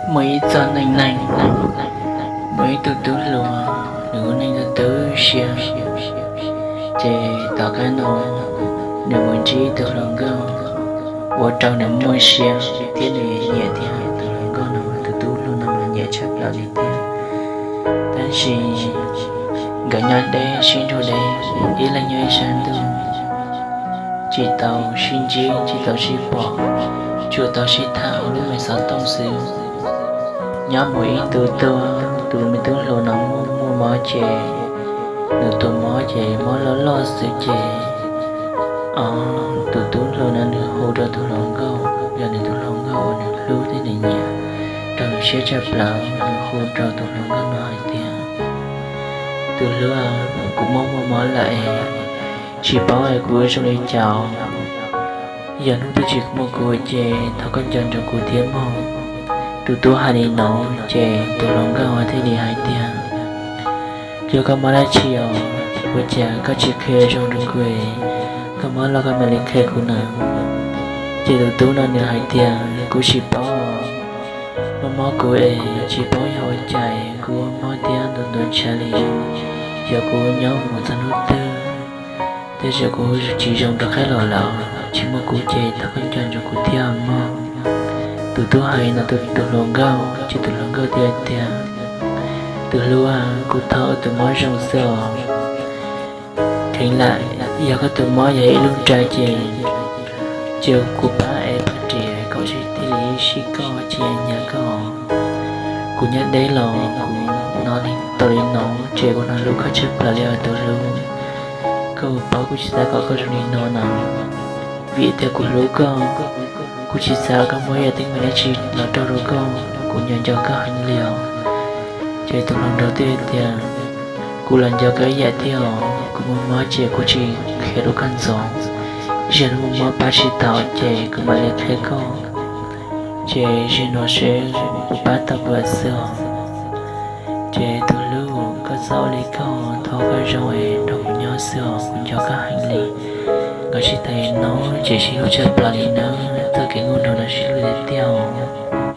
Muaj ib txoj neej neeg, muaj ib tug tub hluas, nws ua neej tu siab, ces tom qab no nws mus ntsib ib tug hluas nkauj, ua rau nws muaj siab thiab nws nyiam thiab. Tus hluas nkauj no, tus tub hluas no mas nyiam tshaj plaws li thiab. Tab sis nkawd nyob deb sib nrug deb, ib leeg nyob ib sab ntuj, tsis tau sib ntsib tsis tau sib pom, tsuas tau sib tham hauv lub me xov tooj xwb. Nyob mus ib ntus tuaj, tus me tub hluas no muaj muaj mob ces nws tus mob ces mob loj loj xwb ces tus tub hluas no nws hu rau tus hluas nkauj, yog nws tus hluas nkauj uas nws hlub thiab nws nyiam, raug nws siab tshaj plaws, nws hu rau tus hluas nkauj no hais tias, tus hlub, kuv muaj muaj mob lawm es tsis paub es kuv ua zoo li cas. Yog hnub twg tsis muaj kuv ces thov koj nco ntsoov kuv thiab mog. Tus tub hais li no ces tus hluas nkauj thiaj li hais tias, yog koj mob dab tsi os, ua cas koj tsis qhia zoo rau kuv, koj mob los koj mam li qhia kuv na. Ces tus tub no nws hais tias, kuv tsis paub, mob mob kuv es tsis paub yog ua cas kuv mob thiab ntuav ntuav ntshav li. Yog kuv nyob mus txog hnub twg, tej zaum kuv tsis zoo rov qab los lawm, tsis muaj kuv ces thov koj nco ntsoov kuv thiab mog. Tus tub hais no, tus hluas nkauj ces tus hluas nkauj thiaj tias, tus hlub, kuv thov ua tus mob zoo xwb os. Kheev lam yog koj tus mob yog ib lub nra ces cia kuv pab es pab riam kom sib thiaj li sib koj tsis nyiam koj. Kuv nyob deb los kuv hnov tau li no ces kuv hnov hlub koj tshaj plaws li os tus hlub. Koj puas paub kuv tsis xav kom koj zoo li no na, vim tias kuv hlub koj, kuv tsis xav koj muaj ib yam teeb meem dab tsi los raug rau koj, kuv nco nco koj heev li os. Ces tus hluas nraug thiaj tias, kuv los nco koj ib yam thiab os, kuv muaj mob ces kuv tsis qhia rau koj ntxov, zaum no muaj mob pab tsis tau ces kuv mam li qhia koj. Ces zaum no seb kuv pab tau puas xwb os. Ces tus hlub, koj txhob ua li koj, thov koj zoo es nrog kuv nyob xwb os, kuv nco koj heev li. Nkawd sib tham no ces sib hlub tshaj plaws li na, txoj kev nkauj nraug no sib hlub tiag tiag os.